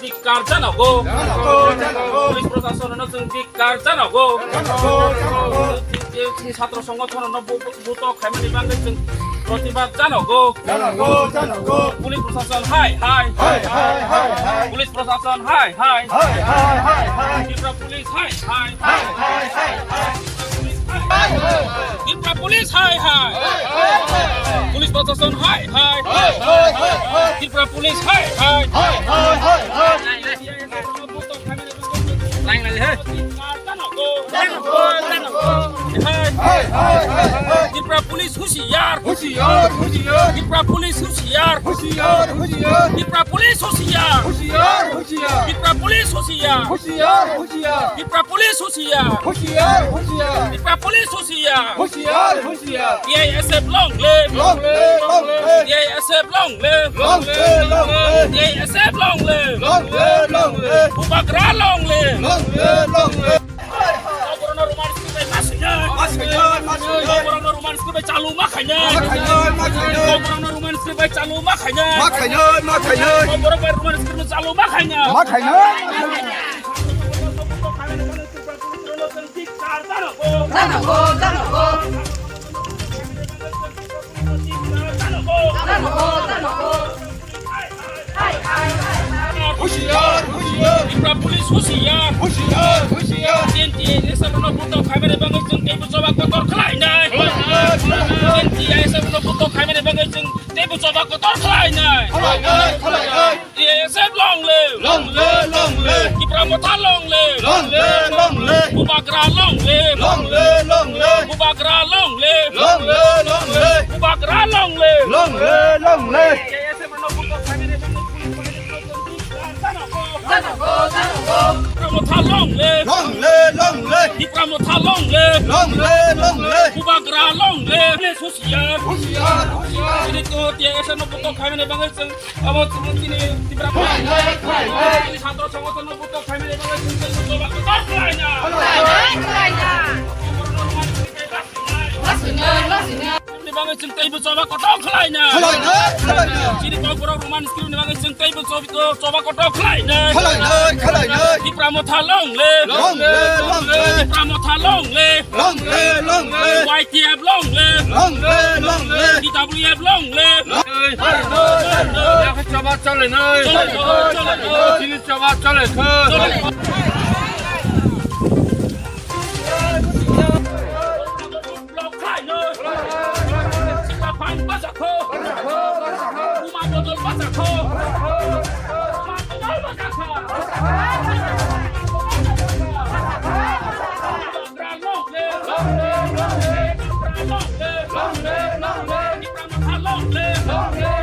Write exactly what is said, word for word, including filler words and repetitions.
Dik kar janogo. Police proshasonno chwng dik kar janogo. Chini chhatro songgothonno bu-, bu-, butok khaimani bagwi chwng protibad janogo. Police proshason hai hai. Police proshason hai hai. Tripura police hai hai. Tripura police hai hai. Police proshason hai hai. Tripura police hai hai. Tripura police hushiyar. Hushiyar, hushiyar. Hushiyar, hushiyar. Tripura police hushiyar. Hushiyar, hushiyar. Tripura police hushiyar. Hushiyar, hushiyar. Tripura police hushiyar. Hushiyar, hushiyar. Tripura police hushiyar. Hushiyar, hushiyar. T I S F long live. Long live, long live. T I S F long live. Long live, long live. T I S F long live. Long live, long live. Bubagra long live. Long live, long live. Borokno Roman script bai ma swngnai. Ma swngnai, ma swngnai. Borokno Roman script bai chalu ma khainai. Ma khainai, ma khainai. Borokno Roman script bai chalu ma khainai. Ma khainai, ma khainai. Borok bai Roman script bai chalu ma khainai. Ma khainai. Janogo, janogo. Janogo, janogo. Hushiyar, hushiyar. Tripura police hushiyar. Hushiyar, hushiyar. T I S F no butok khaimani bagwi chwng teibo choba kotor khlainai. Khlainai, khlainai. T I S F no butok khaimani bagwi chwng teibo choba kotor khlainai. Khlainai, khlainai. T I S F long live. Long live, long live. Tipra Motha long live. Long live, long live. Bubagra long live. Long live, long live. Bubagra long live. Long live, long live. Bubagra long live. Long live, long live. T I S F no butok khaimani bagwi chwng Tipra Motha long live. Long live, long live. Tipra Motha long live. Long live, long live. Bubagra long live. Police hushiyar. Hushiyar, hushiyar. Chini to T I S F no butok khaimani bagwi chwng abo chini Tipra Khlai nai, khlai nai. Chini chhatro songgothon no butok khaimani bagwi chwng teibo choba kotor khlainai. Khlai nai, khlai nai. Ni bagwi chwng teibo choba kotor khlainai. Khlainai, khlainai. Chini kokborok Roman script ni bagwi chwng teibo chob-, choba kotor khlainai. Khlainai, khlainai. Tipra Motha long live. Long live, long live. Tipra Motha long live. Long live, long live. Y T F long live. Long live, long live. T W F long live. Long live. Yakhe choba chole nai. Chole, chole, chole. Chini choba chole kho. Chole. Block khai no. Sita pan basa kho. Buma bodol basa kho. Buma bodol basa kho. Long live, long live, long live. Long live, long live, long live. Long live, long live. Long live.